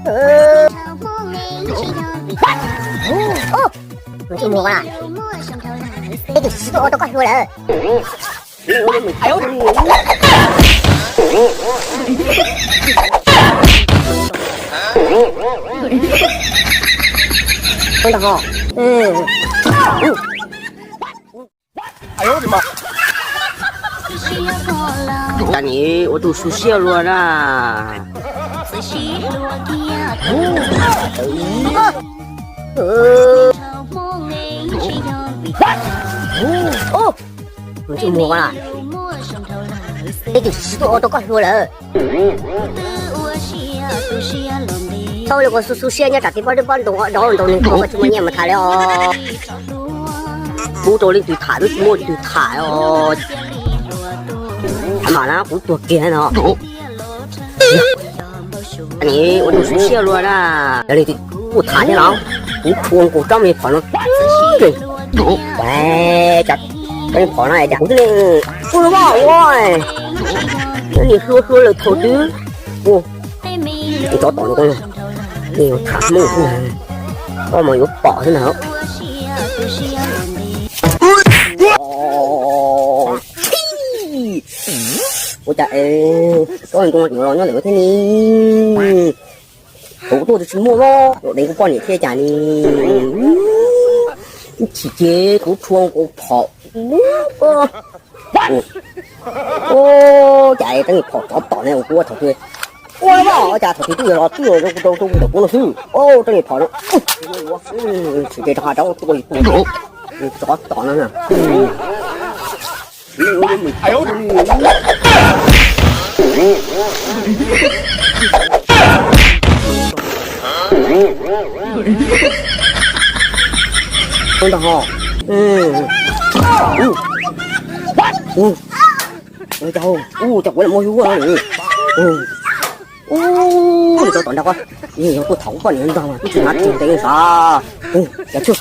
Ub, nws tsis mus na. Peb tus tsis tuaj ua rau koj hluas lawm. Ntag ho. Cas nim ua tus xu siab luaj na. Nws tsis mus na. Peb tus tsis tuaj ua rau koj hluas lawm. Tau li kuv xu xu siab nyob tsam tib pob dwb pob ntoo dov ntoo nws tuag koj tsis muaj nyiaj mus tham li os. Kuv rau leej twg tham twb tsis muaj leej twg tham os. Tham mam na kuv tuag kiag no. Nim ua tus xu siab luaj na. Yog leej twg kuj tham thiab los kuv tshua nkaus tsob me phom no. Tsob me phom no cas kuv twb leej ua vaj ua nim hlua hlua lawm thaum twg. Tsov tom no koj, nej yuav tham Hmoob xwb na, koj mas yuav pom xwb na. Ua cas tsob ntoo no los nyob ntawm no thiab ne? Kuv tuaj tsis muaj los deev kuv poj niam thiab cas ne? Chim ces kuv tshua kuv phom. Ua cas tsob me phom tsov tom ne, kuv ua thaum twg ua cas thaum twg twb yuav los twb yuav rau ntawm kuv no xwb. Tsob me phom no, tsis ces rau ha rau tua tsov tom no na. Ntag ho. Ua cas kuv lam muaj yu ua no. Ua, nws tso tom nrag, yog tuaj thaum kuv poj niam ntog mas twb tsis hnav ris ntev xav. Cas tshwj,